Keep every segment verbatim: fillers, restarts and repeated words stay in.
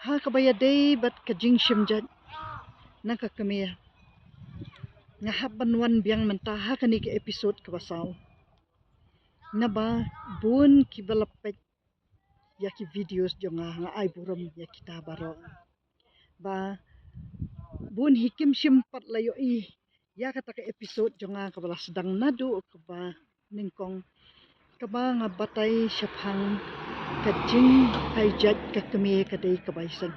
Ha kaba ïadei bad ka jingshim jait na ka kmie, nga hap ban wan biang mynta ha kane ka episode kaba saw. Naba bun kiba la peit ïa ki videos jong nga, nga ai burom ïa kita baroh. Ba bun hi kim shym pat la ïohi ïa kata ka episode jong nga kaba la sdang naduh kaba nyngkong, kaba nga batai shaphang ka jingai jait ka kmie ka dei kaba ïaseng.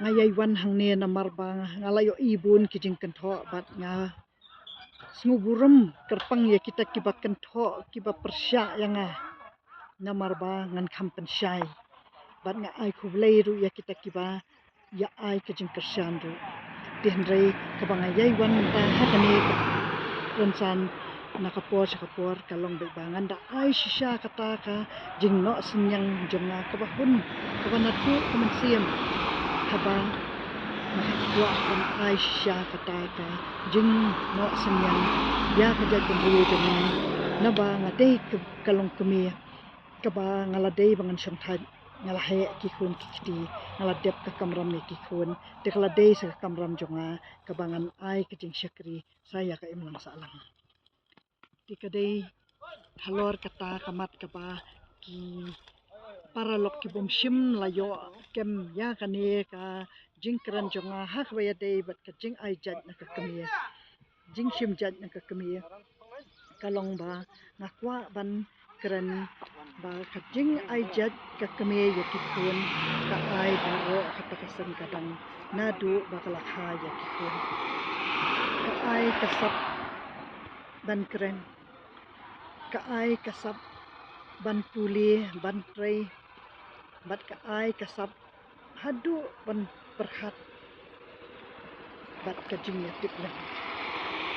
Nga ïai wan hangne namar ba nga la ïohi bun ki jingkynthoh bad nga sngewburom kyrpang ïa kita kiba kynthoh, kiba pyrshah ïa nga. Namar ba ngan kham pynshai bad nga ai khublei ruh ïa kita kiba ïa ai ka jingkyrshan ruh. Te hynrei kaba nga ïai wan mynta ha kane ka rynsan na ka por sha ka por ka long beit ba ngan da ai shisha kata ka jingnoh synñiang jong nga kaba hun, kaba naduh ka mynsiem. Haba nga kwah ban ai shisha kata ka jingnoh synñiang ïa ka jaitbynriew jong nga, naba nga dei ka, ka longkmie kaba nga la dei ba ngan shongthait, nga la heh ki khun ki kti, nga la dep ka kamram ïa ki khun. Te ka la dei sa ka kamram jong nga kaba ngan ai ka jingshakri sa ïa ka imlang sahlang. Te ka dei halor kata ka mat kaba ki paralok kibym shym la ïoh kem ïa kane ka jingkren jong nga ha kaba ïadei bad ka jingai jait na ka kmie, jingshim jait na ka kmie. Ka long ba nga kwah ban kren ba ka jingai jait ka kmie ïa ki khun ka ai baroh kata ka seng ka dang naduh ba ka la kha ïa ki khun. Ka ai ka sap ban kren, ka ai ka sap ban pule, ban trei, bad ka ai ka sap haduh ban pyrkhat bad ka jingïatiplem.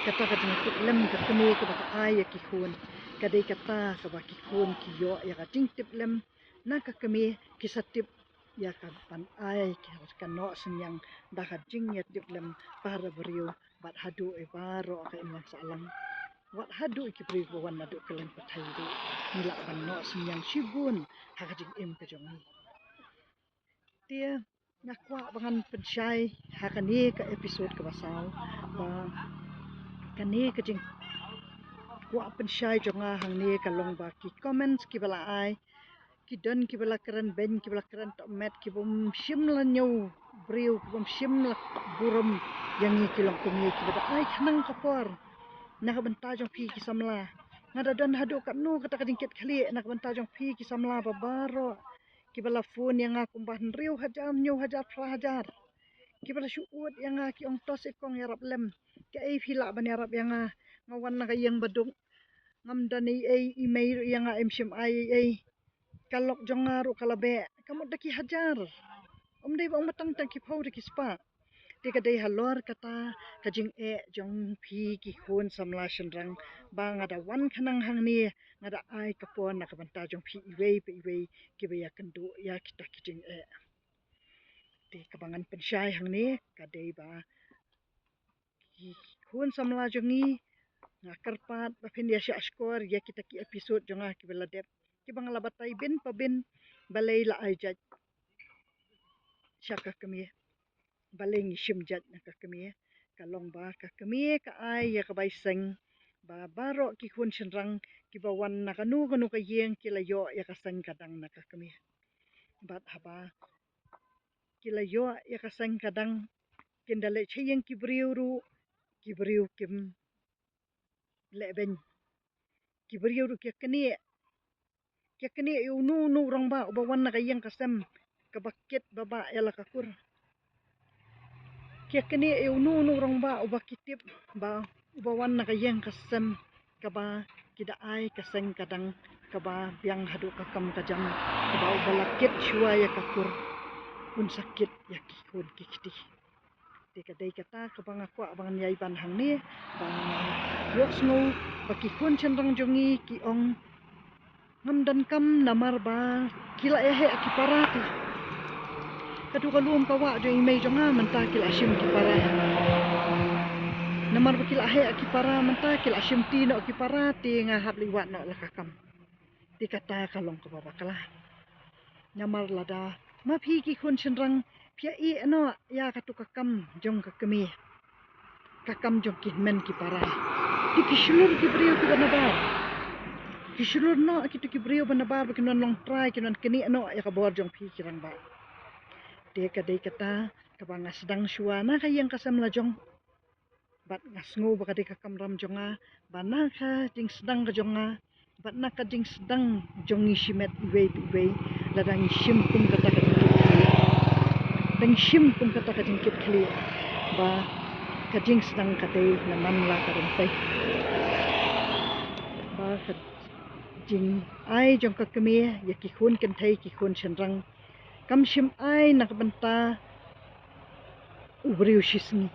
Kata ka jingïatiplem ka kmie kaba ka ai ïa ki khun ka dei kata kaba ki khun ki ïoh ïa ka jingtiplem na ka kmie, ki sa tip ïa ka ban ai ka, ka noh synñiang da ka jingïatiplem para briew bad haduh ïa baroh ka imlang sahlang. Wat haduh ïa ki briew ba wan naduh kylleng pyrthei ruh ngi lah ban noh synñiang shibun ha ka jingim ka jong ngi. Te nga kwah ba ngan pynshai ha kane ka episode kaba saw ba kane ka jingkwah pynshai jong nga hangne ka long ba ki comments kiba la ai, ki don kiba la kren beiñ, kiba la kren tohmet, kibym shym la ñiew briew, kibym shym la burom ïa ngi ki longkmie kiba da ai khnang ka por na ka bynta jong phi ki samla. Nga da don haduh katno kata ka jingkit khlieh na ka bynta jong phi ki samla ba baroh kiba la phone ïa nga kumba hynriew hajar, hynñiew hajar, phra hajar. Kiba la shu ud ïa nga, ki ong, to seh kong, ïarap lem. Kaei phi lah ban ïarap ïa nga? Nga wan na ka ïing ba duk, ngam don ei ei, i mei ruh ïa nga im shym ai ei ei. Ka lok jong nga ruh ka la beh. Ka mut da ki hajar, ym dei ba ong ba tang tang ki phew, da ki spah. Te ka dei halor kata ka jingeh jong phi ki khun samla shynrang ba nga da wan khnang hangne, nga da ai ka por na ka bynta jong phi iwei pa iwei kiba ïakynduh ïa kita ki jingeh. Te kaba ngan pynshai hangne ka dei ba ki khun samla jong ngi, nga kyrpad ba phin ïa shah shkor ïa kita ki episode jong nga kiba la dep, kiba nga la batai bin pa bin balei la ai jait sha ka kmie, balei ngi shim jait na ka kmie. Ka long ba ka kmie ka ai ïa ka bai seng ba baroh ki khun shynrang kiba wan na kano kano ka ïing ki la ïoh ïa ka seng ka dang na ka kmie. Bad haba ki la ïoh ïa ka seng ka dang, kin da leit sha ïing ki briew ruh, ki briew kim leh beiñ. Ki briew ruh ki ïa knieh, ki ïa knieh ïa uno uno u rangbah uba wan na ka ïing ka sem kaba kit ba bah ïa la ka kur. Ki ïa knieh ïa uno uno u rangbah uba ki tip ba uba wan na ka ïing ka sem kaba ki da ai ka seng ka dang kaba biang haduh ka kam ka jam, kaba uba la kit shuwa ïa ka kur un sa kit ïa ki khun ki kti. Te ka dei kata kaba nga kwah ba ngan ïai ban hangne, ba nga ïohsngew ba ki khun shynrang jong ngi ki ong ngam donkam namar ba ki la ïa heh ki para te. Ka dei ka lum ka wah jong i mei jong nga mynta ki la shim ki para. Namar ba ki la heh ki para mynta ki la shim ti noh ki para te nga hap leit wad noh la ka kam. Te kata ka long kaba bakla. Namar lada Ma phi ki khun shynrang, phi ïa ïeh noh ïa katu ka kam jong ka kmie, ka kam jong ki hynmen ki para. Te ki shlur ki briew kiba nabar, ki shlur noh kitu ki briew ba nabar ba kin wan long trai, kin wan knieh noh ïa ka bor jong phi ki rangbah. Te ka dei kata kaba nga sdang shuwa na ka ïing ka sem la jong. Bad nga sngew ba ka dei ka kamram jong nga, ba na ka jingsdang ka jong nga, bad na ka jingsdang jong ngi shimet iwei pa iwei, lada ngi shim kum kata ka jingkit khlieh, da ngi shim kum kata ka jingkit khlieh, ba ka jingsdang ka dei na man la ka ryntih. Ba ka jingai jong ka kmie ïa ki khun kynthei ki khun shynrang kam shym ai na ka bynta u briew shisngi.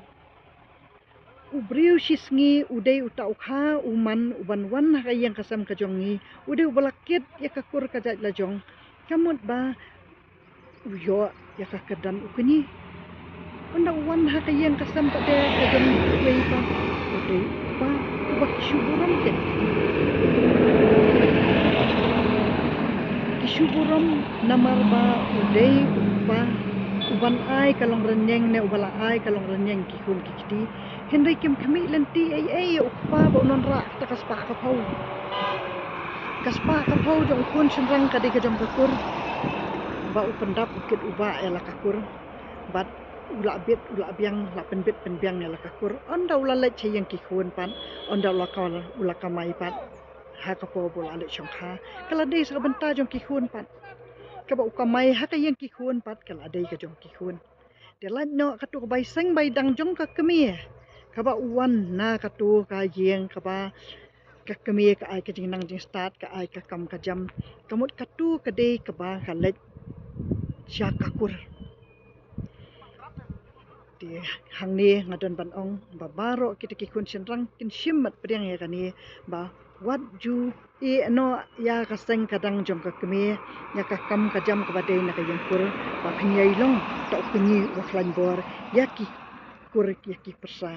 U briew shisngi u dei uta u kha u man u ban wan ha ka ïing ka sem ka jong ngi, u dei uba la kit ïa ka kur ka jait la jong. Ka mut ba u ïoh ïa ka kyrdan u kñi. Ynda u wan ha ka ïing ka sem pat de ka jong uwei pat, u dei uba, uba ki shu burom keiñ. Ki shu burom namar ba u dei uba, u ban ai ka long rynïeng ne uba la ai ka long rynïeng ki khun ki kti. Hynrei kim khmih lynti ei ei ïa u kpa ba un wanrah kata ka spah ka phew. Ka spah ka phew jong u khun shynrang ka dei ka jong ka kur. Ba u pyndap u kit u bah ïa la ka kur. Bad u la bit u la biang, la pynbit pynbiang ïa la ka kur. Ynda u la leit sha ïing ki khun pat, ynda u la ka, u la kamai pat ha ka por ba u la leit shongkha, ka la dei sa ka bynta jong ki khun pat. Kaba u kamai ha ka ïing ki khun pat ka la dei ka jong ki khun. Te lait noh katu ka bai seng bai dang jong ka kmie, kaba u wan na katu ka ïing kaba ka kmie ka ai ka jingnang jingstad, ka ai ka kam ka jam. Ka mut katu ka dei kaba ka leit sha ka kur. Te hangne nga don ban ong ba baroh kita ki khun shynrang kin shim mat pdiang ïa kane, ba wat ju ïeh noh ïa ka seng ka dang jong ka kmie, ïa ka kam ka jam kaba dei na ka ïing kur, ba phin ïai long uta u kñi uba khlaiñ bor ïa ki kur ïa ki pyrsa.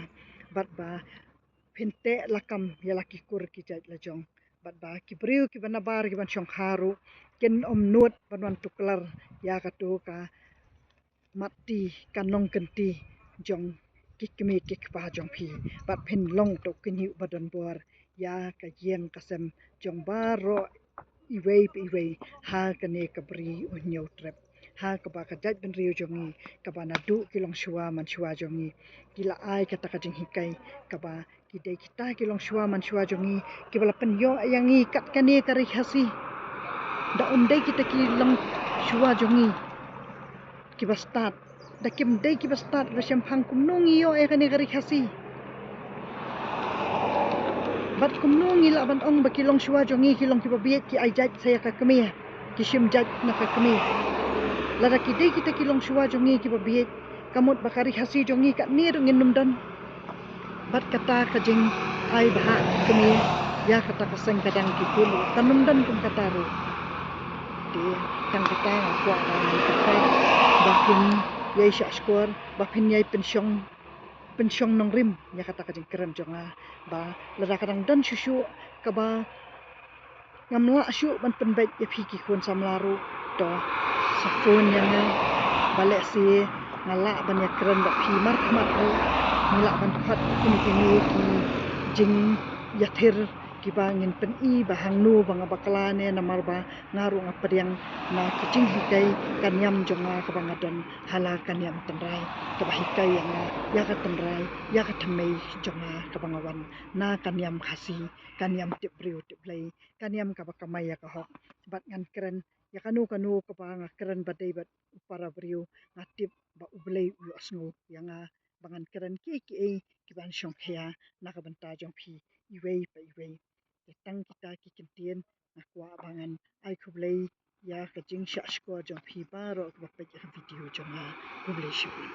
Bad ba phin teh lakam ïa la ki kur ki jait la jong. Bad ba ki briew kiba nabar kiban shongkha ruh kin ym nud ban wan tuklar ïa katu ka matti, ka nongkynti jong ki kmie ki kpa jong phi. Bad phin long uta u kñi uba don bor ïa ka ïing ka sem jong baroh iwei pa iwei ha kane ka Bri U Hynñiewtrep. Ha kaba ka jaitbynriew jong ngi, kaba naduh ki longshuwa manshuwa jong ngi ki la ai kata ka jinghikai, kaba ki dei kita ki longshuwa manshuwa jong ngi kiba la pynïoh ïa ngi kat kane ka Ri Khasi. Da ym dei kita ki longshuwa jong ngi kiba stad, da kim dei kiba stad ba shemphang, kumno ngi ïoh ïa kane ka Ri Khasi? Bad kumno ngi lah ban ong ba ki longshuwa jong ngi ki long kiba bieit, ki ai jait sa ïa ka kmie, ki shim jait na ka kmie? Lada ki dei kita ki longshuwa jong ngi kiba bieit, ka mut ba ka Ri Khasi jong ngi katne ruh ngin ym don. Bad kata ka jingai bhah kmie ïa kata ka seng ka dang ki khun ruh kan ym don kum kata ruh. Te tang kata nga kwah ba ngi kyrpad ba phin ïai shah shkor, ba phin ïai pynshong, pynshong nongrim ïa kata ka jingkren jong nga, ba lada ka dang don shuh shuh kaba ngam lah shuh ban pynbeit ïa phi ki khun samla ruh, to sa phone ïa nga, ba lehse nga lah ban ïakren bad phi markhmat ruh. Ngi lah ban khot kine kine ki jingïathir kiba ngin pyni ba hangno ba nga bakla ne, namar ba nga ruh nga pdiang na ki jinghikai ka niam jong nga kaba nga don ha la ka niam tynrai, kaba hikai ïa nga ïa ka tynrai, ïa ka thymmei jong nga kaba nga wan na ka niam Khasi, ka niam tip briew tip Blei, ka niam kaba kamai ïa ka hok. Bad ngan kren ïa kano kano kaba nga kren ba dei bad u para briew, nga tip ba U Blei u ïohsngew ïa nga ba ngan kren kiei kiei kiban shongkhia na ka bynta jong phi iwei pa iwei. Te tang kita ki kyntien, nga kwah ba ngan ai khublei ïa ka jingshah shkor jong phi baroh kiba peit ïa ka video jong nga. Khublei shibun.